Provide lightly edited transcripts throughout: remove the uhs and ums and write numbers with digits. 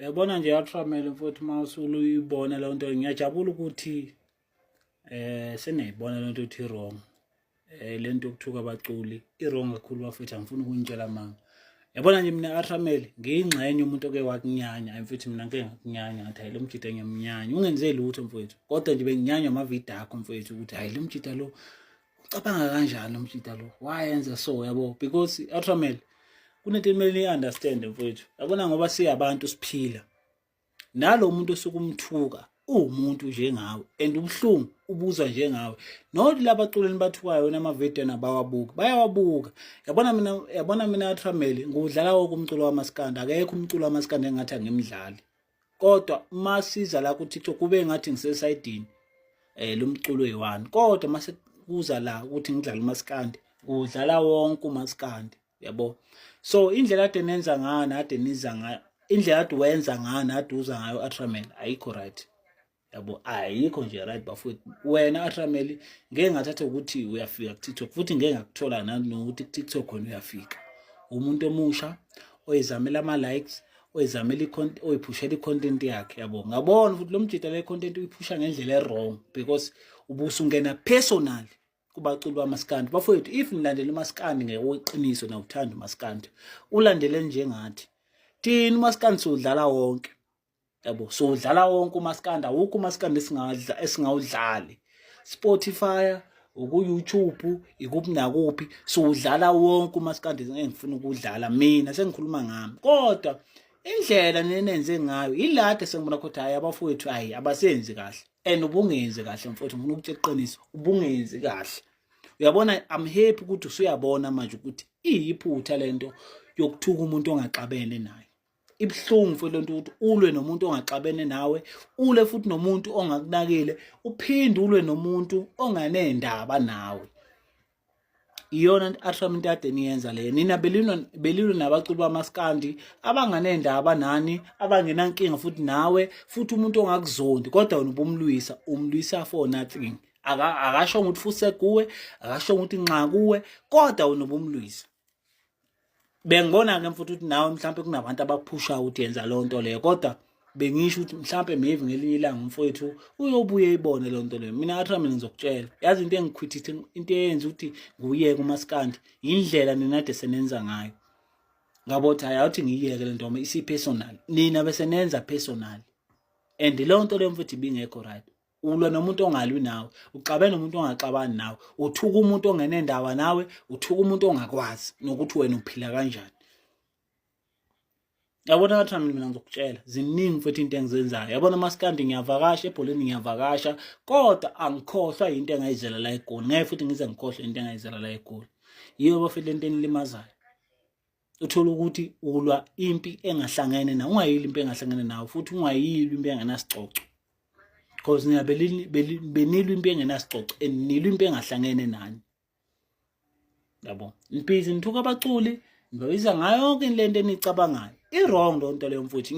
Yabona nje Atramel mfowethu, uma usuluyibona leyo nto, ngiyajabula ukuthi seniyayibona lento ukuthi wrong. Lento yokuthuka abaculi i-wrong kakhulu bafethu, angifuni ukunitshela amanga. Yabona nje mina Atramel ngiyingxenye umuntu oke wakunyanya mfethu, mina ngike ngakunyanya ngathi hayi lo mjida ngiyamnyanya, ungenze lutho mfowethu, kodwa nje benginyanywa amavidiyo akho mfowethu ukuthi hayi lo mjida lo ucabanga kanjani, lo mjida lo wayenza so, yabo, because Atramel kunento emele ni-understand mfowethu. Yabona ngoba siyabantu siphila nalo muntu osuke umthuka uwumuntu njengawe and ubuhlungu ubuzwa njengawe, not labaculeni bathukayo namavidiyo nabawabuka bayawabuka. Yabona mina Atramel ngiwudlala wonke umculo wamaskandi, akekho umculo wamaskandi engathi angimdlali, kodwa masiza la ku TikTok kube ngathi ngisesayidini lo mculo oyi-one, kodwa mase kuza la ukuthi ngidlale umaskandi, udlala wonke umaskandi, yabo. So indlela ade nenza ngayo nade niza ngayo, indlela ade wenza ngayo nade uza ngayo Atramel ayikho right, yabo, ayikho nje right bafowethu. Wena Atramel ngeke ngathatha ukuthi uyafika ku-TikTok, futhi ngeke ngakuthola nokuthi ku-TikTok khona uyafika. Umuntu omusha oyizamela ama-likes, oyizamela oyiphushela i-content yakhe, yabo. Ngabona futhi lo mjida le content uyiphusha ngendlela e-wrong because ubusungena personal kubaculi bamaskandi. Bafowethu, if nilandela umaskandi ngeqiniso nawuthanda umaskandi, ulandele njengathi thina umaskandi siwudlala wonke, yabo, siwudlala wonke umaskandi, awukho umaskandi esingadla esingawudlali. Spotify, uku-YouTube, ikuphi nakuphi, siwudlala wonke umaskandi engifuna ukudlala mina, sengikhuluma ngami. Kodwa indlela nenenze ngayo ilade sengibona ukuthi hayi abafowethu, hayi abasenzi kahle and ubungenzi kahle mfowethu, ngifuna ukutshela iqiniso, ubungenzi kahle. Uyabona, I'm happy ukuthi usuyabona manje ukuthi iyiphutha lento yokuthuka umuntu ongaxabene naye. Ibuhlungu futhi lento ukuthi ulwe nomuntu ongaxabene nawe, ulwe futhi nomuntu ongakunakile, uphinde ulwe nomuntu onganendaba nawe. Iyona atram into ade niyenza leyo nina, belilwa belilwa nabaculi bamaskandi abanganendaba nani, abangenankinga futhi nawe, futhi umuntu ongakuzondi, kodwa wena ubumlwisa, umlwisa for nothing. Akasho ukuthi fuse kuwe, akasho ukuthi nxa kuwe, kodwa wena ubumlwisa. Bengibona-ke mfuthi ukuthi nawe mhlawumpe kunabantu abakuphushayo ukuthi yenza leyo nto leyo, kodwa bengisho ukuthi mhlawumpe maybe ngelinye ilanga umfowethu uyobuye ibone leyo nto leyo. Mina athi mina ngizokutshela, yazi into engikhwithithe, into eyenza ukuthi ngiyeke umaskandi indlela nina ade senenza ngayo. Ngabo ukuthi hayi, awuthi ngiyiyeke le nto ngoba isi-personal, nina bese nenza personal and leyo nto leyo mfethu ibingekho right. Ulwa nomuntu ongalwi nawe, uxabene nomuntu ongaxabani nawe, uthuka umuntu ongenendaba nawe, uthuka umuntu ongakwazi nokuthi wena uphila kanjani. Yabona ngathi mina ngizokutshela, ziningi futhi into engizenzayo. Yabona maskandi ngiyavakasha, ebholeni ngiyavakasha, kodwa angikhohlwa into engayizela la eGoli, ngeke futhi ngize ngikhohlwe into engayizela la eGoli. Yiyo bafethu lento enilimazayo, uthola ukuthi ulwa impi engahlangene nawe, ungayili impi engahlangene nawe, futhi ungayilwi impi engenasicoco, because nina benilwa impi engenasicoco and nilwa impi engahlangene nani, yabo. Nibhizi nithuka abaculi, nibabiza ngayo yonke lento enicabangayo, i-wrong leyo nto leyo mfowethu.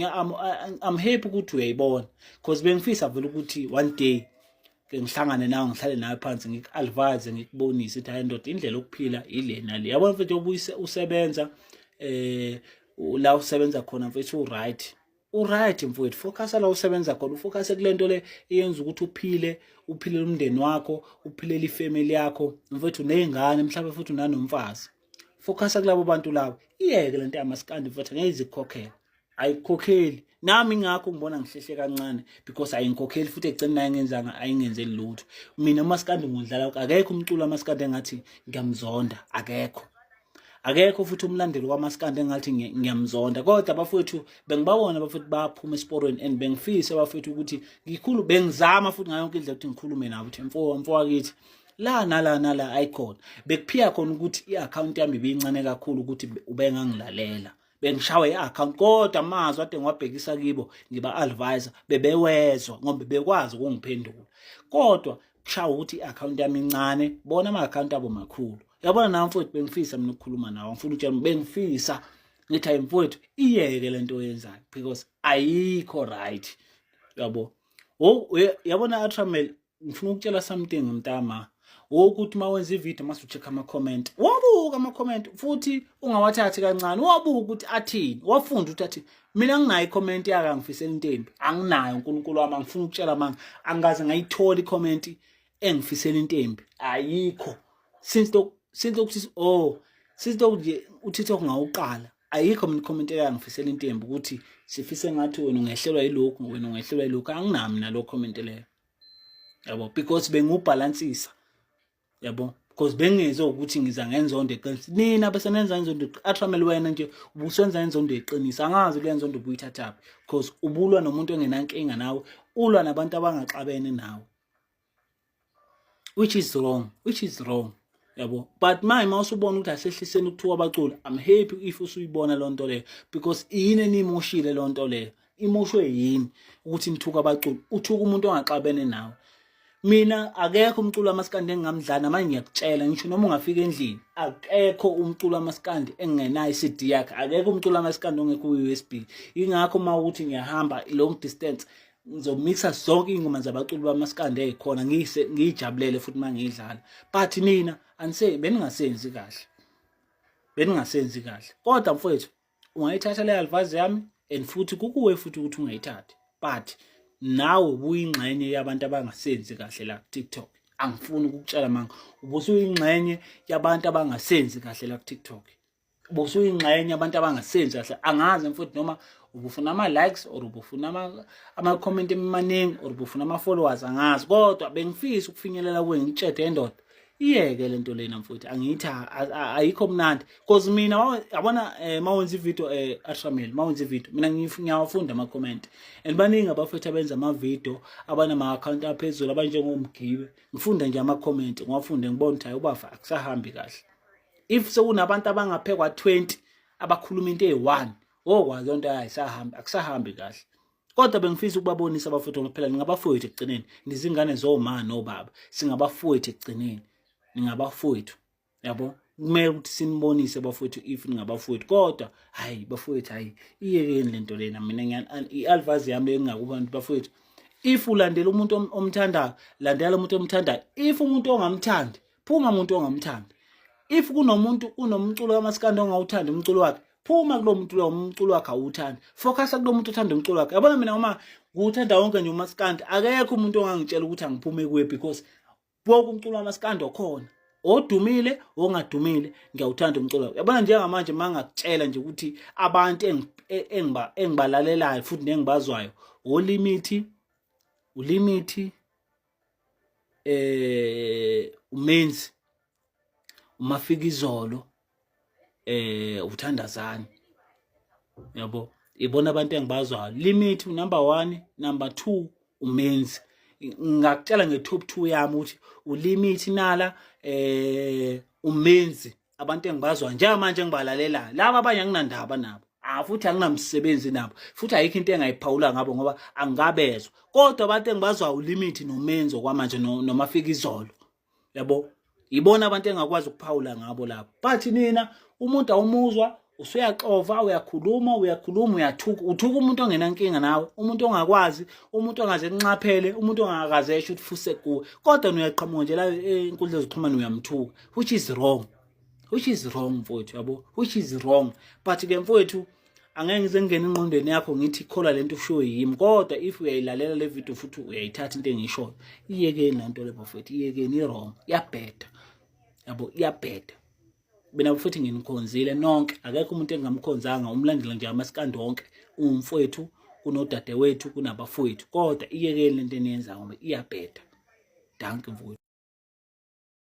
I'm happy ukuthi uyayibona because bengifisa vele ukuthi one day ke ngihlangane nawe, ngihlale nawe phansi, ngiku-advise, ngikubonise ukuthi hayi ndoda, indlela yokuphila ile nale. Yabona mfethu, obuyise usebenza la usebenza khona mfethu, u-right, u-right mfowethu. Focus la usebenza khona, ufocus kule nto le eyenza ukuthi uphile, uphilele umndeni wakho, uphilele ifamily yakho mfowethu, ney'ngane mhlawumbe futhi unanomfazi. Focus kulabo bantu labo, iyeke lento yamaskandi mfowethu, ngeke izikukhokhele, ayikukhokheli. Nami ingakho ngibona ngihlehle kancane because ayingikhokheli, futhi ekugcineni ayingenzanga, ayingenzeli lutho. Mina umaskandi ngudlala, akekho umculo wamaskandi engathi ngiyamzonda, akekho, akekho futhi umlandeli kwamaskandi engathi ngiyamzonda. Kodwa abafowethu bengibabona abafowethu baphuma esiporweni and bengifisa abafowethu ukuthi ngikhulu, bengizama futhi ngayo yonke indlela ukuthi ngikhulume nabo ukuthi mfo, mfo wakithi, la nala nala ayikhona bekuphiya khona ukuthi i-akhawunti yami ibincane kakhulu ukuthi ubengangilalela, bengishawe i-account, kodwa amazwi ade ngiwabhekisa kibo ngiba-advisor bebewezwa ngoba bekwazi ukungiphendula, kodwa kushawa ukuthi i-akhawunti yami incane, bona ama-akhawunti abo makhulu. Yabona nawe mfowethu, bengifisa mina ukukhuluma nawe, ngifuna ukutshela, bengifisa ngithi hayi mfowethu, iyeke lento oyenzayo because ayikho right, yabo. Yabona Atramel, ngifuna ukutshela something mntama. Wokuthi uma wenza ividiyo mase ucheck ama-comment, wabuka ama-comment futhi ungawathathi kancane, wabuka ukuthi athini, wafunda ukuthi athini. Mina nginayo i-comment yaka angifisela into embi, anginayo. uNkulunkulu wami, angifuni ukutshela manga, angikaze ngayithola i-comment engifisela into embi, ayikho since lokuthi oh since lokhu nje uTikTok ngawuqala, ayikho mina i-comment eyangifisela into embi ukuthi sifise ngathi wena ungehlelwa yilokhu, wena ungehlelwa yilokhu. Anginami nalo comment leyo, yabo, because bengubhalansisa, yabo, because bengeze ukuthi ngiza ngenzondo eqinisa nina bese nenza inzondo. Atramel, wena nje ubusenza inzondo eqinisa, angazi le nzondo ubuyithathaphi, because ubulwa nomuntu ongenankinga nawe, ulwa nabantu abangaxabene nawe, which is wrong, which is wrong, yabo. But manje mawusubona ukuthi asehliseni ukuthuka abaculi, I'm happy if usuyibona loo nto leyo, because yini enimoshile loo nto leyo? Imoshwe yini ukuthi nithuka abaculi? Uthuka umuntu ongaxabene nawe. Mina akekho umculo wamaskandi engingamdlala manje, ngiyakutshela, ngisho noma ungafika endlini, akekho umculo wamaskandi engingenayo i-CD yakhe, akekho umculo wamaskandi ongekho ku-USB. Ingakho uma ukuthi ngiyahamba long distance, ngizomixa zonke iy'ngoma zabaculi bamaskandi ey'khona, ngiyijabulele futhi uma ngiyidlala. But nina anise beningasenzi kahle, beningasenzi kahle. Kodwa mfowethu, ungayithatha le advice yami, and futhi kukuwe futhi ukuthi ungayithathi, but nawe ubuyingxenye yabantu abangasenzi kahle la ku-TikTok. Angifuni ukukutshela manga, ubusuyingxenye yabantu abangasenzi kahle la ku-TikTok, ubusuyingxenye abantu abangasenzi kahle. Angazi mfuthi noma ubufuna ama-likes or ubufuna ama-comment amaningi or ubufuna ama-followers, angazi, kodwa bengifisa ukufinyelela kuwe, ngitshede endoda, iyeke lento lena mfowethu. Angithi ayikho mnandi, cause mina yabona, mawenza ivideo, Ashramel, mawenza ivideo, mina ngiyawafunda ama comment, and baningi abafethu abenza ama video abanama account aphezulu abanjengomgibe. Ngifunda nje ama comment, ngiwafunde, ngibona ukuthi hayi ubafa, akusahambi kahle. If sekunabantu abangaphekwa 20 abakhuluma into eyi-1, okwazi lonto ayisahambi, akusahambi kahle. Kodwa bengifisa ukubabonisa abafowethu, ngoba phela ningabafowethu ekugcineni, nizingane zoma nobaba, singabafowethu ekugcineni, ningabafowethu, yabo. Kumele ukuthi sinibonise bafowethu if ningabafowethu. Kodwa hayi bafowethu, hayi, iyekeni lento lena. Mina i-advice yami engingakubantu bafowethu, if ulandela umuntu omthandayo, landela umuntu omthandayo. If umuntu ongamthandi, phuma umuntu ongamthandi. If kunomuntu unomculo kamaskandi ongawuthandi umculo wakhe, phuma kulo muntu lowo, umculo wakhe awuthandi. Focus kulo muntu othanda umculo wakhe. Yabona mina uma ngiwuthanda wonke nje umaskandi, akekho umuntu ongangitshela ukuthi angiphume kuye, because wonke umculo wamaskandi okhona, odumile, ongadumile, ngiyawuthanda umculo. Yabona njengamanje uma ngakutshela nje ukuthi abantu engibalalelayo futhi nengibazwayo, olimithi, ulimithi, umenzi, umafika izolo, uthandazani, yabo, ibona abantu engibazwayo. Limit number 1, number 2 umenzi. Ngingakutshela nge-top 2 yami ukuthi ulimit nala umenzi, abantu engibazwayo njengamanje engibalalelayo. Laba abanye anginandaba nabo, ah, futhi anginamsebenzi nabo, futhi ayikho into engayiphawula ngabo ngoba angikabezwa. Kodwa abantu engibazwayo ulimit nomenzi okwamanje, nomafika izolo, yabo, ibona abantu engakwazi ukuphawula ngabo lapho. But nina umuntu awumuzwa, usuyaxova, uyakhuluma, uyakhuluma, uyathuka, uthuka umuntu ongenankinga nawe, umuntu ongakwazi, umuntu ongaze kunxaphele, umuntu ongakaze esho ukuthi fuse kuwe, kodwa uyaqhamuka nje la enkundla zokuxhumana uyamthuka, which is wrong, which is wrong mfowethu, yabo, which is wrong. But ke mfowethu, angeke ngize ngingene engqondweni yakho ngithi kholwa lento ushiwo yimi, kodwa if uyayilalela le video futhi uyayithatha into engiyishoyo, iyekeni le nto le bafowethu, iyekeni, i-wrong, iyabheda, yabo, iyabheda. Mina futhi nginikhonzile nonke, akekho umuntu engingamkhonzanga, umlandela nje amasikandi wonke, umfowethu, kunodadewethu, kunabafowethu, kodwa iyekeni lento eniyenzayo ngoba iyabheda. Dankie mfowethu.